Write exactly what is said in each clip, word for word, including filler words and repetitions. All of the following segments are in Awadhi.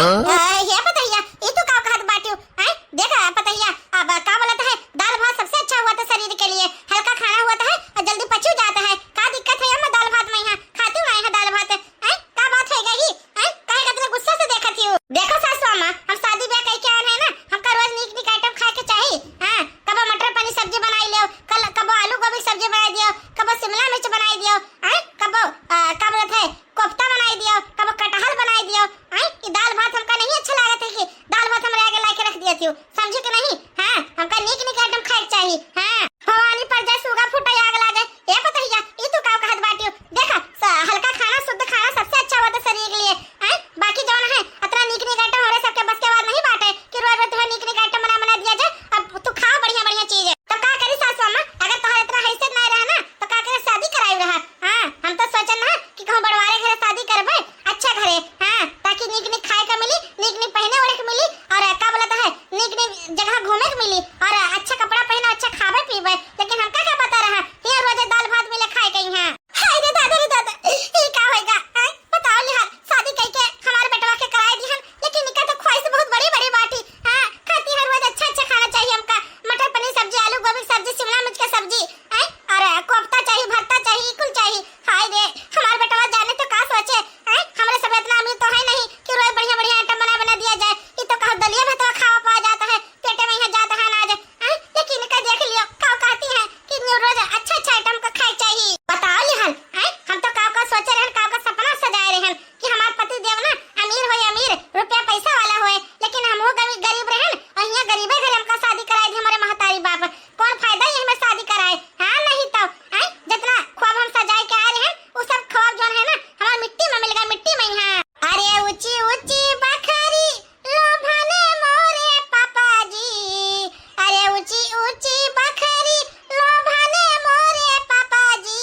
अ, हे पतहिया, ई तू का कहत बाटियो? हैं? देख, अ, पतहिया, अब का बोलत है, दाल भात सबसे अच्छा हुआ था शरीर के लिए, हल्का खाना हुआ था, और जल्दी पचू जाता है। का दिक्कत है एमा दाल भात में, यहाँ खाती हूँ मैं यहाँ दाल भात, हैं? का बात है गई, हैं? काहे का इतना गुस्सा से देखत ही हो? देखो सासू अम्मा, हम शादी ब्याह कई के आए हैं ना, हमका रोज नीक नीक item खाए के चाही। हाँ, कबो मटर पनीर सब्जी बनाई लियो, कल कबो आलू गोभी सब्जी बनाई दियो, कबो शिमला मिर्च बनाई दियो, हैं? कबो, अ, का बोलत है, कोफ्ता बनाई दियो, कबो कटहल बनाई दियो, हैं? ई दाल भात हमका नहीं अच्छा लागत है कि दाल भात हमरे आगे लाके रख दिया थियो, समझी कि नहीं? हाँ, हमका नीक नीक item खाए के चाही। हाँ, भवानी पर जय सुगा फूटे आग लागे। ए पतहिया, ई तू का कहत बाटियो? देखा, स-, हल्का खाना, शुद्ध खाना सबसे अच्छा होता शरीर के लिए, हैं? बाकी जौन है, अतना नीक नीक item हमरे सबके बस के बात नहीं बाटे कि रोज रोज तुम्हें नीक नीक item बना बना दिया जाए। अब तू खाओ बढ़िया बढ़िया चीज। तो का करी सासू अम्मा, अगर तोहार इतना हैसियत ना रहा ना, तो का करे शादी कराई रहा? हाँ, हम तो सोचन ना कि कहूँ बड़वारे घरे शादी करबे, अच्छा घरे, हाँ, ताकि नीक नीक खाए का मिली, नीक नीक पहने ओढ़े के मिली, और का बोलत है, नीक नीक जगह घूमे के मिली, और अच्छा कपड़ा पहने, अच्छा खाबे पीबे। लेकिन हमका का पता रहा, हियाँ रोजे दाल भात मिले खाए के यहाँ। हाय रे दादा रे दादा, ई का होएगा? हैं? बताओ लिहार, शादी कई के हमारे बेटवा के कराए दी हम, लेकिन इनका तो ख्वाहिश बहुत बड़ी बड़ी बाटी। हाँ, खाती हर रोज अच्छा अच्छा खाना चाहिए हमका, मटर पनीर सब्जी, आलू गोभी सब्जी, शिमला मिर्च के सब्जी, हैं? और कोफ्ता चाहिए, भरता चाहिए, कुल चाहिए। हाय रे, हमार बेटवा जाने तो का सोचे, हैं? हमरे सब इतना अमीर तो है नहीं कि रोज बढ़िया बढ़िया item बना बना दिया जाए। ये तो कहो दलिया भातवा खावा पा जाता है, पेटे में यहाँ जाता है अनाज, हैं? लेकिन इनका देख लियो, का कहती है कि न्यू रोज अच्छा अच्छा item का खाए चाहिए। बताओ लिहन, हैं? हम तो का का सोचे रहन, का का सपना सजाए रहन कि हमार पति देव ना अमीर होए, अमीर, रुपया पैसा वाला होए, लेकिन हम वो गरी-, गरीब रहन और यहाँ गरीबे घर हमका शादी कराए दी हमारे महतारी बाप। कौन फायदा यही में शादी कराए? हाँ, नहीं तो, हैं? जितना ख्वाब हम सजाए के आए रहे, वो सब ख्वाब जौन है ना, हमार मिट्टी में मिल गए, मिट्टी में ही। हाँ। अरे ऊंची ऊंची बखरी लोभाने मोरे पापा जी, अरे ऊंची ऊंची बखरी लोभाने मोरे पापा जी,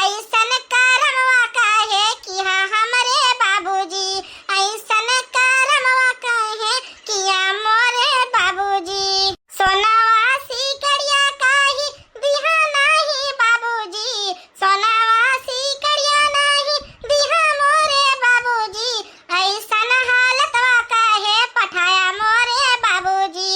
ऐसन करमवा काहे किहा हमरे बाबूजी, ऐसन करमवा काहे किहा मोरे बाबूजी। सोनवा सिकड़िया काहे दिहा नाही बाबूजी, सोनवा सिकड़िया नाही दिहा मोरे बाबूजी, ऐसन हालतवा काहे पठाया मोरे बाबूजी,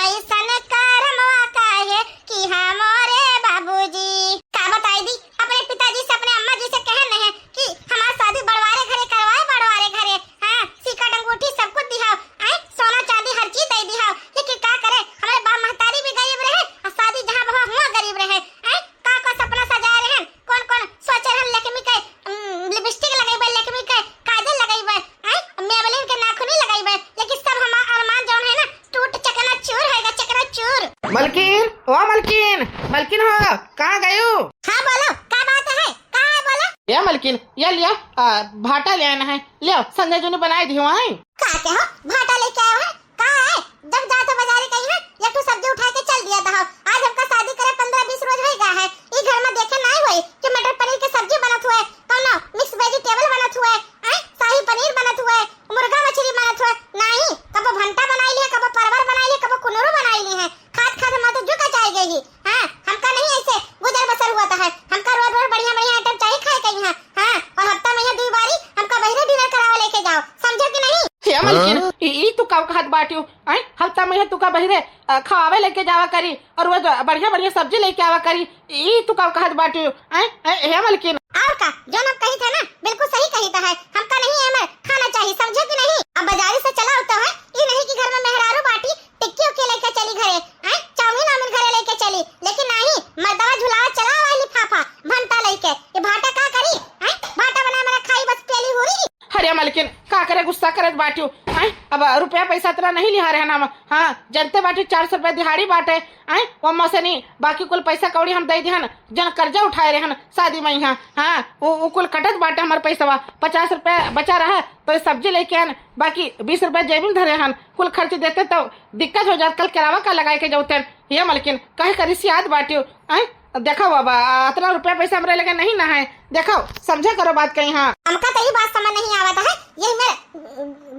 ऐसन करमवा काहे किहा मोरे बाबूजी। का बताई दी, अपने पिताजी से, अपने अम्मा जी से कहन रहे कि हमार शादी बड़वारे घरे करवाए, बड़वारे घरे। हाँ, सिकट अंगूठी सब कुछ दिहाओ, आए, सोना चांदी हर चीज दे दिहाओ, लेकिन का करे, हमारे बाप महतारी भी गरीब रहे और शादी जहाँ भवा हुआ गरीब रहे। आए, का का सपना सजाए रहन, कौन कौन सोचे रहन, लेकमी के, उम, लिपस्टिक लगइबे, लेकमी के काजल लगइबे, आए, मेबलिन के नाखुनी लगइबे, लेकिन सब हमार अरमान जौन है ना, टूट चकनाचूर होएगा, चकनाचूर। मलकिन, ओ मलकिन, मलकिन हो, कहाँ गयू? हाँ बोलो, का बात है, का है बोलो? ए मलकिन, ये लियो, आ, भाटा ले आना है, लियो, संजय जी ने बनाए दियो, आए। का के हो, भाटा लेके आयो है? का है? जब जात हो बाजारे कहीं है, एक ठो सब्जी उठा के चल दिया था। आज हमका शादी करे पन्द्रह बीस रोज होई गया है। ई घर में देखे नाई होई कि मटर पनीर के सब्जी बनत हुए, कौनो mix vegetable बनत हुए, हैं? शाही पनीर बनत हुए, मुर्गा मछली बनत हुए। नाई, कबो भंटा बनाई ली है, कबो परवर बनाई ली है, कबो कुनरू बनाई ली है। खात खात हमार तो जुका चाय गई। हाँ, हमका नहीं ऐसे गुजर बसर हुआ था है। हमका रोज रोज बढ़िया बढ़िया item चाहिए खाए के यहाँ। हाँ, और हफ्ता में यहाँ दुई बारी हमका बहिरे dinner करावे लेके जाओ, समझो कि नहीं? हे मलकिन, हाँ? ई, ई तू का कहत बाटियो? आय, हफ्ता में यहाँ तू का बहिरे, अ, खवावे लेके जावा करी और रोज बढ़िया बढ़िया सब्जी लेके आवा करी, ई तू का कहत बाटियो? आय, आय, हे मलकिन। और का, जो हम कही थे ना, बिल्कुल सही कही था है। हमका नहीं है, हमें खाना चाहिए, समझो कि नहीं? अब बाजारी से चला होता है, ई नहीं कि घर में मेहरारू बाटी, टिक्की उक्की लेके चली घरे, हैं? चाउमीन वाउमीन घरे लेके चली, लेकिन नहीं, मर्दवा झुलावा चला आवा लिफाफा, भंटा लेके। ये भाटा का करी, हैं? भाटा बनाए मना खाई बस पेली हुरी। अरे मलकिन, का करे गुस्सा करत बाटियो, हैं? अब रुपया पैसा इतना नहीं लिहा रहे ना हम, हाँ, जनते बाटी चार सौ रुपया दिहाड़ी बाटे, हैं? वो मसनी, बाकी कुल पैसा कौड़ी हम दे दिहन, जन कर्जा उठाए रहन शादी में यहाँ, हाँ, वो, वो कुल कटत बाटे हमार पैसवा, पचास रुपया बचा रहा, तो ये सब्जी लेके आन, बाकी बीस रुपया जेबी में धरे हन, कुल खर्च देते तो दिक्कत हो जात, कल किरावा का लगाए के जौतेन। हे मलकिन, काहे करी सियात बाटियो, आय? देखो बाबा, अतना रुपया पैसा हमरे लगे नहीं ना है, देखो, समझा करो बात कहीं, हाँ। हमका तो ई बात समझ नहीं आवत है, ये मेरे,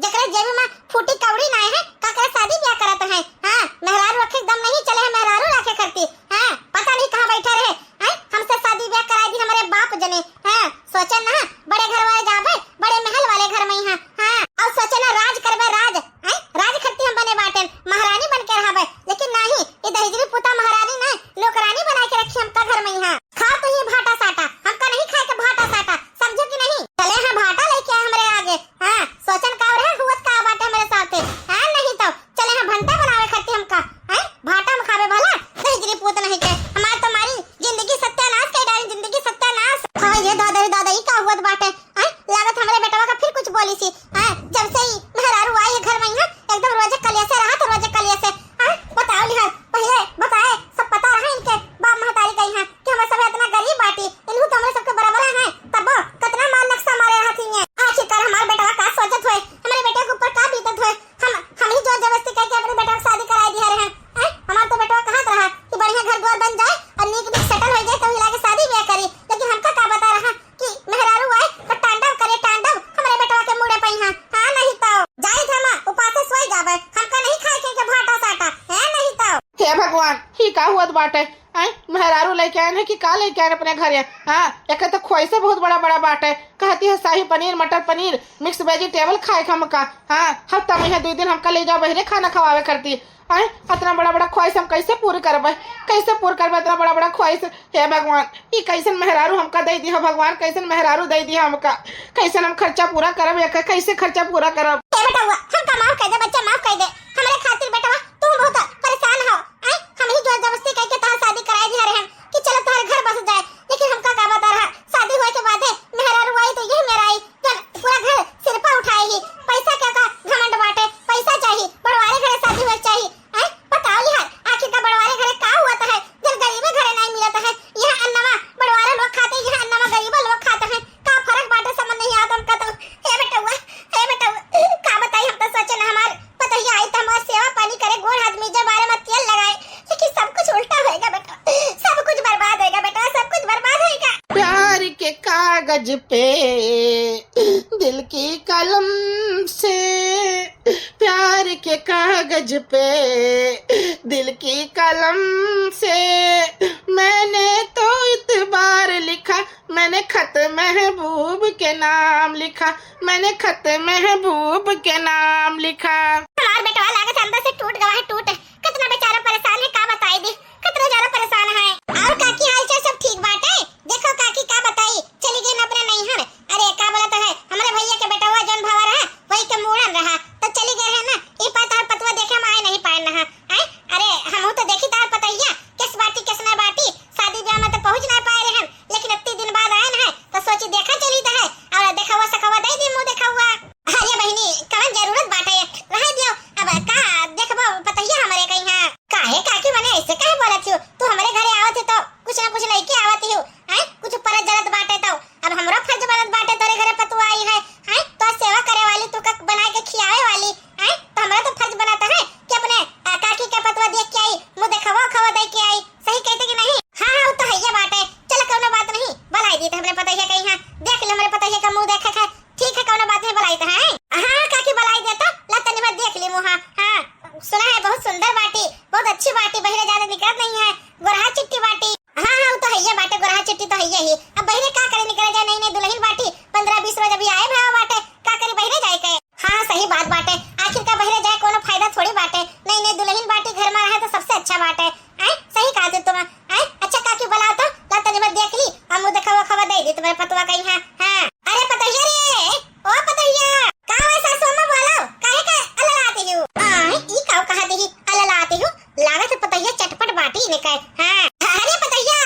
जकरे जेबी में फूटी कौड़ी ना है, का करे शादी ब्याह करत है, हाँ, मेहरारू रखे दम नहीं चले है, मेहरारू रखे करती, हाँ, पता नहीं कहाँ बैठा रहे, हैं? हमसे शादी ब्याह कराई दी हमरे बाप जने, हैं? सोचे ना, बड़े घर वाले जाबे, बड़े महल वाले घर में ही, हाँ, हाँ। और सोचे ना, राज करबे, राज, बाटे। आए, मेहरारू लेके आए हैं कि का लेके आए अपने घरे? हाँ, एक तो ख्वाहिशे बहुत बड़ा बड़ा बाटे। कहती है शाही पनीर, मटर पनीर, मिक्स वेजिटेबल खाए के हमका। हाँ, हफ्ता में दुई दिन हमका ले जाओ बहरे खाना खवावे करती। आए, इतना बड़ा बड़ा ख्वाहिश हम कैसे पूरी करबे? कैसे पूरी करबे इतना बड़ा बड़ा ख्वाहिश? हे भगवान, ई कैसन मेहरारू हमका दे दिया भगवान, कैसन मेहरारू दे दिया हमका। कैसन हम खर्चा पूरा करब, एक कैसे खर्चा पूरा करब? ए बेटवा, हमका माफ कर दे बच्चा, माफ कर दे। हमरे खातिर बेटवा, तू बहुत परेशान हो। आए, हम ही जोर जबरदस्ती करके तोहार शादी कराए दिया रहे कि चलो तोहरे घर बस जाए, लेकिन हमका का बता रहा, शादी होए के बादे मेहरारू आई तो यही मेरा आई, जन पूरा घर सिर पर उठाए ही। पैसा के का घमंड बाटे, पैसा चाही, बड़वारे घरे शादी होए चाही। आए, बताओ यार, आखिर का बड़वारे घरे का हुआ है, जब गरीबे घरे नहीं मिलत है? यह अन्नमा बड़वारे लोग खाते, यह अन्नमा गरीबे लोग खाते हैं। का फर्क बाटे, समझ नहीं आता हमका तो। हे बेटवा, हे बेटवा, का बताई, हम तो सोचे ना हमार पतोहिया आई तो हमार सेवा पानी करे, गोड़ हाथ में जब बारे में तेल लगाए, लेकिन सब कुछ उल्टा होएगा बेटा, सब कुछ बर्बाद होएगा बेटा, सब कुछ बर्बाद होएगा। प्यार के कागज पे दिल की कलम से, प्यार के कागज पे दिल की कलम से मैंने तो इतबार लिखा, मैंने खत महबूब के नाम लिखा, मैंने खत महबूब के नाम लिखा। हमार बेटवा लागत अंदर से टूट गवा है, टूट। कितना बेचारा परेशान है, का बताई दी, कितना ज्यादा परेशान है। और काकी हाल चाल सब ठीक बाटे? देखो काकी का बताई, चली गई ना अपने नैहर। अरे का बोलत है, हमारे भैया के बेटवा जौन भवा रहा, वही के मूड़न रहा, तो चली गए है ना। ई पा तोहर पतवा देखे हम आए नहीं पाए ना। आए, अरे हमहू तो देखी तोहर पतैया, किस बाटी किस ना बाटी, शादी ब्याह में तो पहुँच ना पाए रहे हम, लेकिन इतनी दिन बाद आए ना, तो सोची देखा चली तो है, और देखवा सकवा दे दी मुँह देखवा। अरे बहिनी, कवन जरूरत बाटे, रहे दियो, अब का देखबो पतैया हमरे कहीं है। काहे काकी मने ऐसे काहे बोलत हो, तू हमरे घरे आवत है तो कुछ ना कुछ लेके आवत ही हो, हैं? कुछ परत जरूरत बाटे तो अब हमरो फर्ज बनत बाटे, तोरे घरे पतोह आई है, हैं? तो सेवा करे वाली, तू का बनाए के खियावे वाली, हैं? तो हमरा तो फर्ज बनत है कि अपने, आ, काकी के पतोह देख के आई, मुँह देखवा खवा दे के आई, सही कहते कि नहीं? हाँ, हाँ, वो तो है ये बाटे। चल, कौनो बात नहीं, बुलाई दी तो हमरे पतोहिया कहीं है, देख ले हमरे पतोहिया का मुँह देखे है, ठीक है, कौनो बात नहीं, बुलाई तो है। हाँ, काकी बुलाई दे तो, ला तनी बार देख ली मुँह, हाँ, सुना है बहुत सुंदर बाटी, बहुत अच्छी बाटी, बहिरे ज्यादा निकलत नहीं है, गोरहा चिट्टी बाटी। हाँ, हाँ, वो तो है ये बाटे, गोरहा चिट्टी तो है ये ही। अब बहिरे का करे, निकल जाए, नई नई दुल्हन बाटी, पन्द्रह बीस रोज अभी आए भवा बाटे, का करी बहिरे जाए के? हाँ, सही बात बाटे, आखिर का बहिरे जाए कोनो फायदा थोड़ी बाटे, नई नई दुल्हन बाटी, घर में रहे तो सबसे अच्छा बाटे। आए, सही कहा तू तुम। आए, अच्छा काकी बुलाओ तो, ला तनी बार देख ली, हम मुँह देखवा खबर दे दी तुम्हारे पतवा कहीं है। हाँ, अरे पतोहिया रे, ओ पतोहिया, का है सासू अम्मा बोलो, काहे का अललाती हो? आए, ई का कहा दी अललाती हो? लागत है पतोहिया चटपट बाटी ने कहे। हाँ, अरे पतोहिया,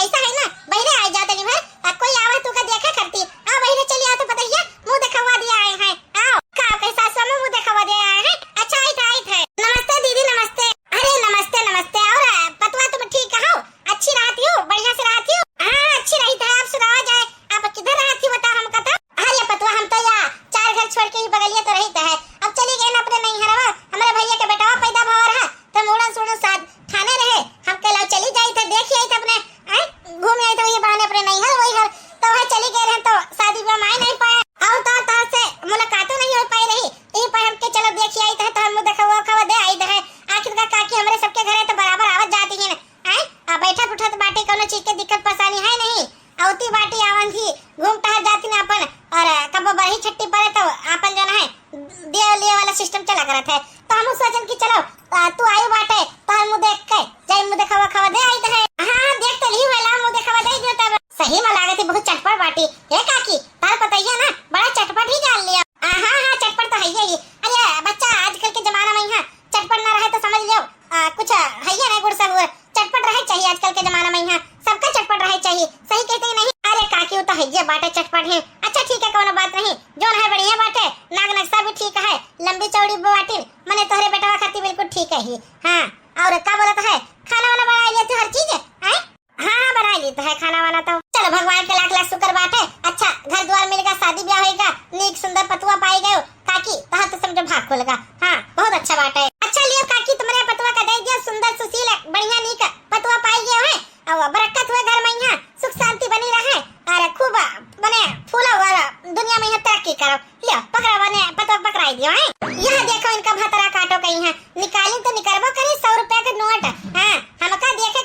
ऐसा है ना, बहिरे आ जाते नहीं भर, आ, कोई आवा तू का देखा करती, आ बहिरे चली आ तो पतोहिया, मुँह देखवा दिया आए हैं, आओ, का कैसा सासू अम्मा मुँह देखवा दिया आए हैं, अच्छा आई था, आई था। नमस्ते दीदी, नमस्ते। अरे नमस्ते, नमस्ते, और पतवा तुम ठीक हो? अच्छी रहती हो, बढ़िया से रहती हो? हाँ, अच्छी रही था, आप सुनावा जाए, आप किधर रहती बता हमका तो? अरे पतवा, हम तो या चार घर छोड़ के ही बगलिया तो रही है, अब चली गए ना अपने नैहरवा, हमारे भैया के बेटवा पैदा भवा रहा, तो मूड़न सूड़न साथ खाने रहे, हम कहला चली जाई थे, देख आई थे अपने, आए, घूम आई थे वही बहाने अपने नैहर, वही घर, तो वह चली गए रहे, तो शादी ब्याह में आए नहीं पाए, और तो, तो से मुलाकातों नहीं हो पाई रही, यही पर हमके चलो देख आई थे, तो हम मुँह देखवा खबर दे आई थे, आखिर का काकी हमरे सबके घरे तो बराबर आवत जाती है ना, आए, आ बैठत उठत बाटी, कोनो चीज के दिक्कत परेशानी है नहीं, औती बाटी आवन थी, घूम टहर जाती ना अपन, और कब बरही छट्टी पड़े तो अपन जो है, दिए लिए वाला सिस्टम चला करत है। तो हम सोचन कि चलो, आ, तू आई बाटे, तोहर मुँह देख के, जाई मुँह देखवा खवा दे आई तो है। हाँ, हाँ, देख तो ली वाला मुँह देखवा दे दियो तब। सही में लागत है बहुत चटपट बाटी। हे काकी, तार पतैया ना, बड़ा चटपट ही जान लिया। आ, हाँ, हाँ, चटपट तो है ही। अरे बच्चा, आजकल के जमाना में यहाँ चटपट ना रहे तो समझ लियो, आ, कुछ है ही नहीं गुड़ सहूर। चटपट रहे चाहिए आजकल के जमाना में, यहाँ सबका चटपट रहे चाहिए, सही कहते ही नहीं। अरे काकी, वो तो है ये बाटे चटपट है। अच्छा ठीक है, कोनो बात नहीं, जोन है बढ़िया बाटे, नाग नक्शा भी ठीक है, लंबी चौड़ी बाटी, मने तोहरे बेटवा खातिर बिल्कुल ठीक है ही। हाँ, और का बोलत है, खाना वाना बना लिया तू हर चीज है? हाँ, हाँ, बना ली तो है खाना वाना तो। चलो, भगवान के लाख लाख शुक्र बाटे, अच्छा घर द्वार मिल गया, शादी ब्याह होएगा, नीक सुंदर पतुआ पाई गयो, काकी, तोहार तो समझो भाग खुल गा। हाँ, बहुत अच्छा बात है। अच्छा लियो काकी, तुम्हरे पतवा का दे दिया, सुंदर सुशील बढ़िया नीक पतवा पाई गयो है। अब बरकत हुए घर में, यहाँ सुख शांति बनी रहे और खूब मने फूलो और दुनिया में यहाँ तरक्की करो। लियो पकड़ा, मने पतवा पकड़ाई दियो है। यहाँ देखो इनका भतरा काटो कहीं है, निकाली तो निकलबो करी सौ रुपया के नोट। हाँ, हमका देखे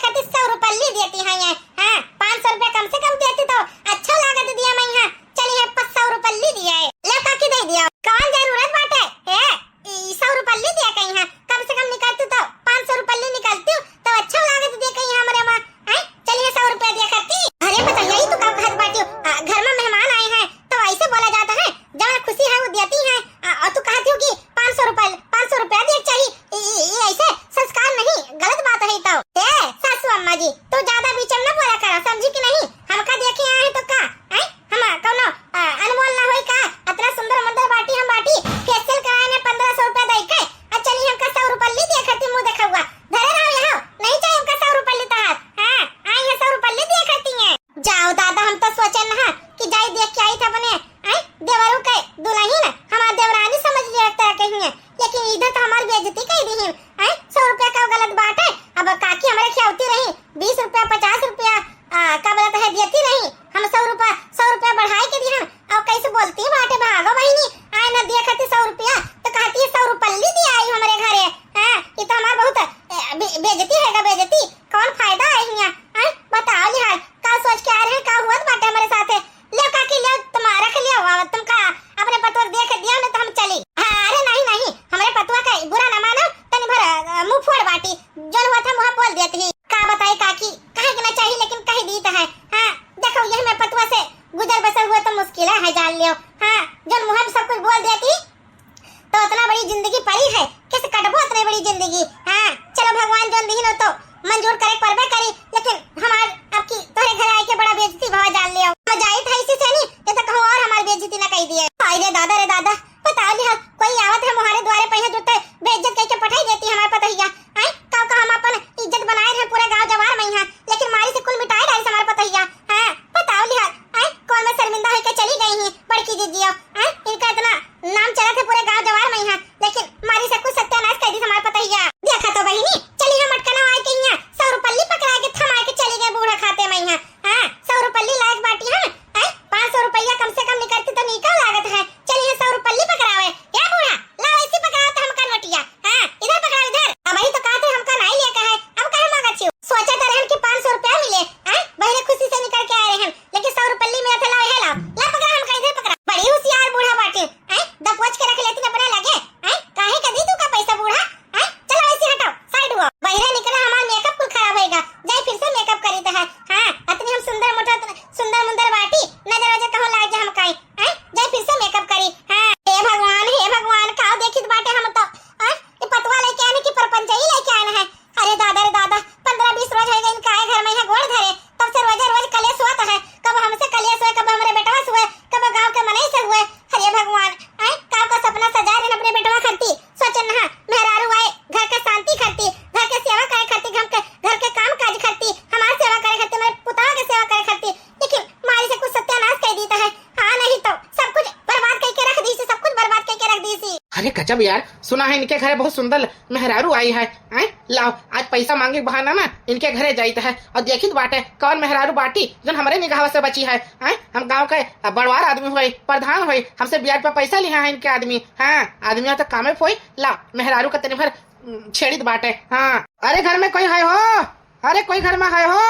पतवा से गुजर बसर हुआ तो मुश्किल है, जान लियो। हाँ, जौन मुँह में सब कुछ बोल देती, तो इतना बड़ी जिंदगी पड़ी है, कैसे कटबो इतनी बड़ी जिंदगी? हाँ, चलो भगवान जौन दिहिन हो तो मंजूर करे परबे करी, लेकिन हमार अब की तोहरे घर आए के बड़ा बेइज्जती भवा, जान लियो। हम जाइत है इसी से नहीं, ये तो कहूँ और हमार बेइज्जती ना कही दिए। हाय रे दादा, रे दादा, बताओ लिहा, कोई आवत है मुहारे द्वारे पहिया जुटे, बेइज्जत कह के पठाई देती हमार पतोहिया। हैं? का, का हम अपन इज्जत बनाए रहे पूरे गांव जवार में यहाँ, लेकिन मारी से कुल मिटाए डाली हमार पतोहिया। हाँ, बताओ लिहा, हैं? कौन में शर्मिंदा होके चली गई हैं बड़की जिज्जियो? हैं? इनका इतना नाम चलत है पूरे गांव जवार में यहाँ, लेकिन मारी से कुछ सत्यानाश कर दी हमार पतोहिया। देखा तो बहिनी, चली हम अटकना आए के यहाँ, सौ रुपल्ली पकड़ा के थमा के चली गए बूढ़ा खाते में यहाँ। हाँ, सौ रुपल्ली लायक बाटी हम, हैं? पाँच सौ रुपया कम से कम निकलती तो नीका लागत है। चली है सौ रुपल्ली पकड़ावे। ए बूढ़ा, लाओ ऐसी पकड़ाओ तो हमका नोटिया। हाँ, इधर पकड़ाओ इधर। अब वही तो कहते हमका नहीं लेके है, अब काहे मांगत छियो? सोचे तो रहन कि पाँच सौ रुपया मिले, हैं? बहिरे खुशी से निकल के आए रहन, लेकिन सौ रुपल्ली मिला था, लाओ, हे लाओ, ला पकड़ा हमका, इधर पकड़ा। बड़ी होशियार बूढ़ा बाटी, हैं? दबोच के रख लेती अपने लगे, हैं? काहे के दी तू का पैसा बूढ़ा, हैं? चलो ऐसे हटाओ, side हुआ। बहिरे निकला हमार makeup कुल खराब होएगा, जाए फिर से makeup करी तो है। हाँ, इतनी हम सुंदर मोटा, सुंदर मुंदर बाटी, नजर वजर कहूँ लाग जा हमका, हैं? जाए फिर से makeup करी। हाँ, हे भगवान, हे भगवान, का देखित बाटे हम तो, हैं? ये पतवा लेके आने की परपंचई लेके आने हैं। अरे दादा रे दादा, पन्द्रह बीस रोज हो गए इनका आए घर में यहाँ गोड़ धरे, तब से रोजे रोज कलेश होत है, कब हमसे कलेश हुए, कब हमरे बेटवा से हुए, कब गांव के मनई से हुए। अरे भगवान, आए का का सपना सजा रहे अपने बेटवा खाती, सोचन ना मेहरारू आए घर के शांति खाती, घर के सेवा करे खाती, घर के, घर के काम काज खाती, हमार सेवा करे खाती, मेरे पुतवा के सेवा करे खाती, लेकिन मारी से कुछ सत्यानाश कर देता है। हाँ, नहीं तो सब कुछ बर्बाद करके रख दी, सब कुछ बर्बाद करके रख दी। अरे गजब यार, सुना है इनके घरे बहुत सुंदर मेहरारू आई है। हैं? लाओ, आज पैसा मांगे के बहाना ना इनके घरे जाइत है और देखित बाटे कौन मेहरारू बाटी जौन हमरे निगाह से बची है। हैं? हम गांव के बड़वार आदमी होई, प्रधान होई, हमसे ब्याज पर पैसा लिहा है इनके आदमी। हाँ, आदमी तो कामे फोई। लाओ, मेहरारू का तनी भर, उम, छेड़ित बाटे। हाँ, अरे घर में कोई है हो? अरे कोई घर में है हो?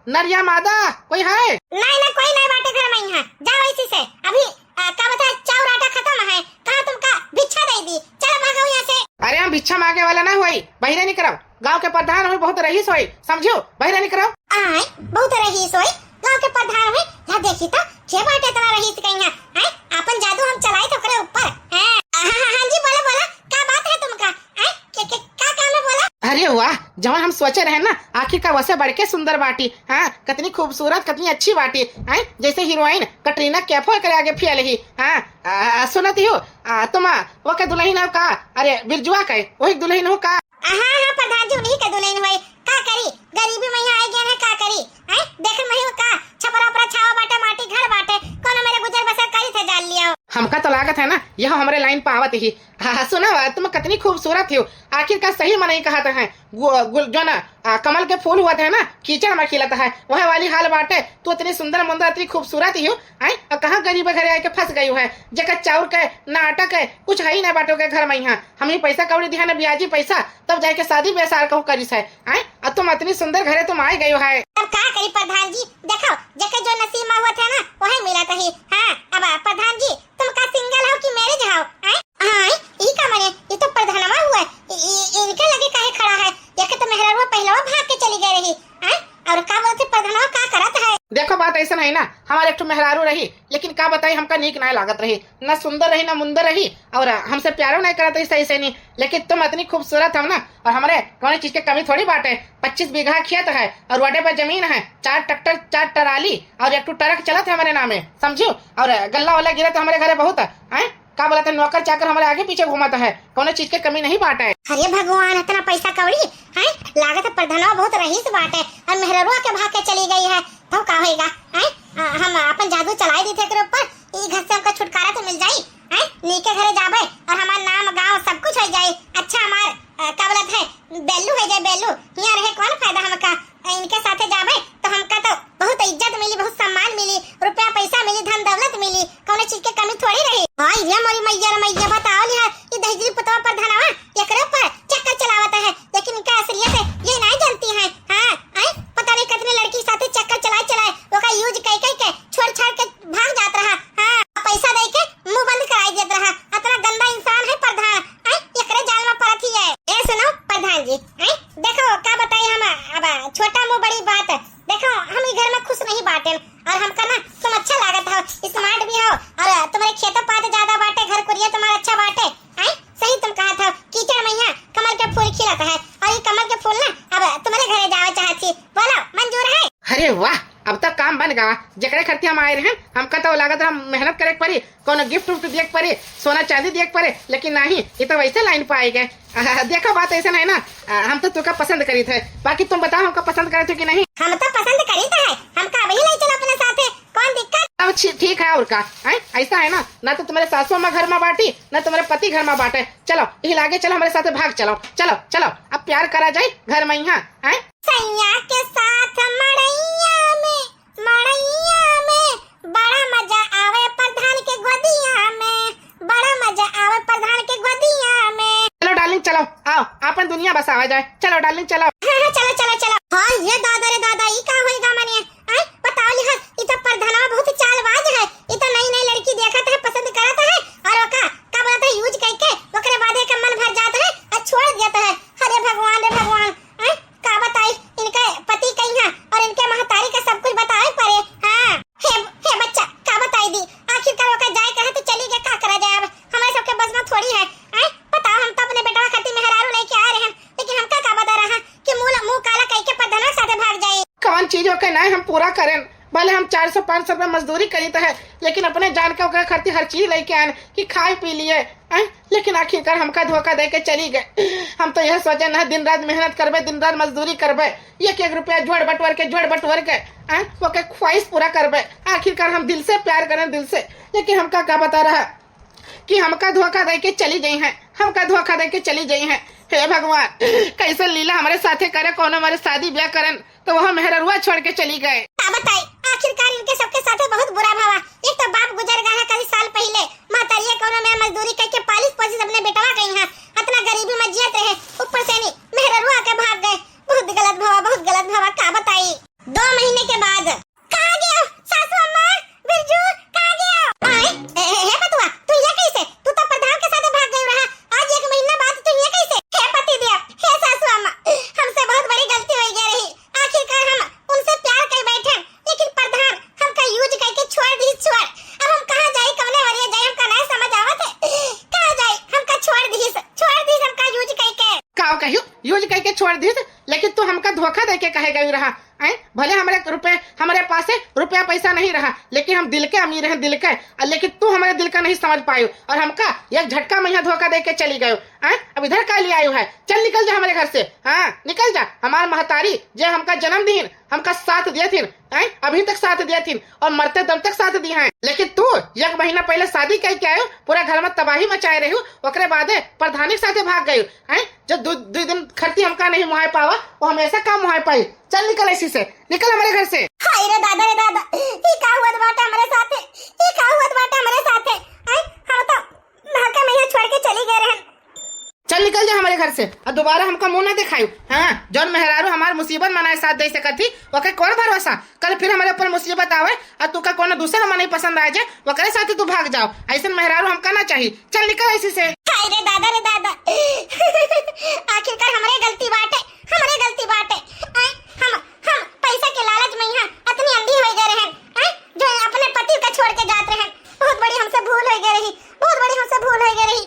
नरिया मादा कोई है? नहीं ना, कोई नहीं बाटे घर में यहाँ। जाओ इसी से। अभी, आ, का बता, चाउर आटा खत्म है, कहाँ तुमका भिक्षा दे दी? चलो भागो यहाँ से। अरे हम भिक्षा मांगे वाला ना होई, बहिरे निकरो। गांव के प्रधान होई, बहुत रईस होई, समझो, बहिरे निकरो। आय, बहुत रईस होई, गांव के प्रधान होई। ला देखी तो, के बाटे इतना रईस कहीं है, हैं? अपन जादू हम चलाई तो ओकरे ऊपर, हैं? हाँ, हाँ, हाँ जी, बोला, बोला, का बात है तुमका? हैं? के, के, का काम है बोला? अरे वाह, जवन हम सोचे रहे ना, आखिर का वसे बढ़ के सुंदर बाटी। हाँ, कितनी खूबसूरत, कितनी अच्छी बाटी। हैं? जैसे हीरोइन कटरीना कैफ करे आगे फेल ही। हाँ, आ, सुनती हो, आ, तुम, आ, वो के दुल्हन हो का? अरे, बिरजुआ के, वही दुल्हन हो का? हाँ, हाँ, प्रधान जी, उन्हीं के दुल्हन हुई। का करी, गरीबी में यहाँ आई गया है, का करी? हैं? देख में ही का छपरा उपरा छावा बाटे, माटी घर बाटे, कोनो मेरे गुजर बसर करी थे, जान लियो। हमका तो लागत है ना, यह हमरे लाइन पे आवत ही। हाँ, हाँ, सुना बा, तुम कितनी खूबसूरत हो। आखिर का सही मनई कहत है, गु-, गुल-, जो ना, आ, कमल के फूल हुआ थे ना, कीचड़ में खिलत है, वह वाली हाल बाटे। तू इतनी सुंदर मुंदर, इतनी खूबसूरत ही हो, हैं? और कहाँ गरीब घरे आके फंस गई है, जेकर चाउर के, ना आटा के, कुछ है ही ना बाटो के घर में यहाँ। हम ही पैसा कौड़ी दिहा ना, ब्याजी पैसा, तब जाके शादी बेसार कहूँ करिस है, हैं? और तुम इतनी सुंदर घरे तुम आए गई हो है। तब का करी प्रधान जी, देखो, जेकर जो नसीब में हुआ था ना, वही मिला था ही। हाँ, अब प्रधान जी, तुम का single हो कि marriage हो, हैं? हाँ, ई का मने, ई तो प्रधानवा हुआ है, ई, ई, इनके लगे काहे खड़ा है? देखे तो मेहरारू पहलवा भाग के चली गई रही, हैं? और का बोलते प्रधानवा का करत है? देखो, बात ऐसा नहीं ना, हमारे एक ठो मेहरारू रही, लेकिन का बताई, हमका नीक ना लागत रही, ना सुंदर रही, ना मुंदर रही, और हमसे प्यारो नहीं करत रही सही से नहीं। लेकिन तुम इतनी खूबसूरत हो ना, और हमारे कौन चीज के कमी थोड़ी बाटे। पच्चीस बीघा खेत है और रोडे पर जमीन है, चार ट्रैक्टर, चार ट्राली और एक ठो ट्रक चलत है हमारे नामे, समझो। और गल्ला वाला गिरत हमारे घरे बहुत है, हैं? का बोलत है, नौकर चाकर हमारे आगे पीछे घूमत है, कोनो चीज के कमी नहीं बाटे। अरे भगवान, इतना पैसा कौड़ी है, लागत है प्रधानवा बहुत रईस बाटे और मेहररुआ के भाग के चली गई है, तो का होएगा, हैं? आ, हम अपन जादू चलाई दी थे एकरे ऊपर, ई घर से हमका छुटकारा तो मिल जाई, हैं? नीके घरे जाबे और हमार नाम गांव सब कुछ हो जाई। अच्छा, हमार, आ, का बोलत है, बेलू हो जाए, बेलू। हियां रहे कौन फायदा हमका? इनके साथे जाबे तो हमका तो बहुत इज्जत मिली, बहुत सम्मान मिली, रुपया पैसा मिली, धन दौलत मिली, कौनो चीज के कमी थोड़ी रही। हाय रे मोरी मैया रे मैया, बताओ लिहा, ई दहिजरी पुतवा प्रधानवा एकरे ऊपर चक्कर चलावत है, लेकिन इनका असलियत है ये नहीं जानती है। हाँ, आई पता नहीं कितने लड़की के साथे चक्कर चलाए चलाए ओका use कई कई के छोड़ छाड़ के भाग जात रहा। हाँ, पैसा दे के मुंह बंद कराई देत रहा। इतना गंदा इंसान है प्रधान, हैं? एकरे जाल में परत ही है। ए सुनो प्रधान जी, हैं? देखो का बताई हम, अब छोटा मुंह बड़ी बात। देखो हम ई घर में खुश नहीं बाटेन और हमका ना तुम स्मार्ट भी हो, और तुम्हारे खेतों पात ज्यादा बाटे, घर कुरिया तुम्हारा अच्छा बाटे। आय, सही तुम कहा था, कीचड़ मैया कमल के फूल खिलत है, और ये कमल के फूल ना अब तुम्हारे घरे जावे चाहत थी। बोलो, मंजूर है? अरे वाह, अब तो काम बन गवा। जेकरे खातिर हम आए रहे, हमका तो लागत रहा मेहनत करे के पड़ी, कोनो गिफ्ट उफ्ट दिए के पड़ी, सोना चांदी दिए के पड़ी, लेकिन नहीं, ये तो वैसे लाइन पे आए गए। आ, देखो, बात ऐसे नहीं ना, आ, हम तो तुका पसंद करीत है, बाकी तुम बताओ, हमका पसंद करत हो कि नहीं? हम तो पसंद करीत है, हमका अबही ले चलो अपने साथे, कौन दिक्कत? अब छी-, ठीक है, और का, हैं? ऐसा है ना, ना तो तुम्हारे सासू अम्मा घर में बाटी, ना तुम्हारे पति घर में बाटे। चलो, यही लागे, चलो, हमारे साथे भाग चलो, चलो, चलो, अब प्यार करा जाए घर में ही, हैं? सैया के साथ मड़ैया में, मड़ैया में बड़ा मजा आवे प्रधान के गोदिया में, बड़ा मजा आवे प्रधान के गोदिया में। चलो डार्लिंग, चलो, आओ, आपन दुनिया बसावा जाए। चलो डार्लिंग, चलो। हाँ, हाँ, चलो, चलो, चलो। हाँ, ये दादा रे दादा, ई का होई गा मने? आय, बताओ लिहा, ई तो प्रधानवा बहुत चालबाज है। ई तो नई नई लड़की देखत है, पसंद करत है, और ओका का बोलत है, यूज करके ओकरे बाद एकर मन भर जात है और छोड़ देत है। अरे भगवान रे भगवान, आय, का बताई, इनके पति कहीं है और इनके महतारी का सब कुछ बतावे पड़े। हाँ, हे, हे बच्चा, का बताई दी, आखिरकार ओकर जाए कहे तो चली गए, का करा जाए अब, हमारे सबके बस में थोड़ी है। आय, बताओ, हम तो अपने बेटवा खातिर मेहरारू लेके आए रहे, लेकिन हमका का पता रहा कि मुंह, मुंह काला कई के प्रधानवा के साथे भाग जाए। कौन चीज ओके नहीं हम पूरा करें, भले हम चार सौ पाँच सौ रुपया मजदूरी करीत है, लेकिन अपने जान के ओकरे खातिर हर चीज लेके आए कि खाए पी लिए, हैं? लेकिन आखिरकार हमका धोखा दे के चली गए। हम तो यह सोचे ना, दिन रात मेहनत करबे, दिन रात मजदूरी करबे, एक एक रुपया जोड़ बटोर के, जोड़ बटोर के, हैं? ओके ख्वाहिश पूरा करबे। आखिरकार हम दिल से प्यार करें, दिल से, लेकिन हमका का पता रहा कि हमका धोखा दे के चली गई हैं, हमका धोखा दे के चली गई हैं। हे भगवान, कैसे लीला हमारे साथे करे, कोनो हमारे शादी ब्याह करन तो वह मेहररुआ छोड़ के चली गए। का बताई, आखिरकार इनके सबके साथे बहुत बुरा भवा। एक तो बाप गुजर गए हैं कई साल पहले, महतारिया कोनो में मजदूरी करके पालिस पोसिस अपने बेटवा गई हैं, इतना गरीबी में जियत रहे, ऊपर से नी मेहररुआ के भाग गए। बहुत गलत भवा, बहुत गलत भवा, का बताई। दो महीने के बाद, कहाँ गयो सासू अम्मा, बिरजू, कहाँ गयो? आए, ए, ए, हे पतुआ, तू ये कैसे? तू तो प्रधान के साथे भाग गयो रहा, आज एक महीना बाद तू ये कैसे? हे पति देव, हे सासू अम्मा, हमसे बहुत बड़ी गलती हो गई रही। आखिरकार हम उनसे प्यार कर बैठे, लेकिन प्रधान हमका यूज करके छोड़ दी, छोड़। अब हम कहाँ जाई, कवने वरिया जाई, हमका नहीं समझ आवत है। कहाँ जाई, हमका छोड़ दी, छोड़ दी हमका यूज करके। का कहियो, यूज करके छोड़ दी, लेकिन तू हमका धोखा दे के कहे गई रहा। हैं? भले हमारे रुपए, हमारे पास है रुपया पैसा नहीं रहा, लेकिन हम दिल के अमीर हैं, दिल के। और लेकिन तू हमारे दिल का नहीं समझ पायो और हमका एक झटका में यहाँ धोखा दे के चली गयो। हैं? अब इधर का लिए आयो है? चल निकल जा हमारे घर से। हाँ, निकल जा। हमार महतारी जे हमका जन्म दीन, हमका साथ दिए थीन, हैं? अभी तक साथ दिए थीन और मरते दम तक साथ दी हैं। लेकिन तू एक महीना पहले शादी करके आयो, पूरा घर में तबाही मचाए रही, ओकरे बादे प्रधानी के साथे भाग गई, हैं? जो दो, दो दिन खर्ची हमका नहीं मुहाय पावा, वो हमेशा का मुहाय पाई? चल निकल ऐसी से, निकल हमारे घर से। हाय रे दादा रे दादा, ई का हुआ बाटे हमारे साथे? ई का हुआ बाटे हमारे साथे? हैं? हम तो महका में यहाँ छोड़ के चली गए रहन। चल निकल जा हमारे घर से और दोबारा हमका मुंह ना दिखायू। हाँ, जौन मेहरारू हमार मुसीबत मनाए साथ दे सकत थी, ओके कौन भरोसा? कल फिर हमारे ऊपर मुसीबत आवे और तू का कोनो दूसरा मनई पसंद आ जाए, ओकरे साथे तू भाग जाओ। ऐसन मेहरारू हमका ना चाही। चल निकल ऐसी से। हाय रे दादा रे दादा, आखिरकार हमरे गलती बाटे, हमरे गलती बाटे। आय, हम, हम पैसा के लालच में यहाँ इतनी अंधी हो गए रहन, आय, जो अपने पति का छोड़ के जात रहन। बहुत बड़ी हमसे भूल हो गई रही, बहुत बड़ी हमसे भूल हो गई रही।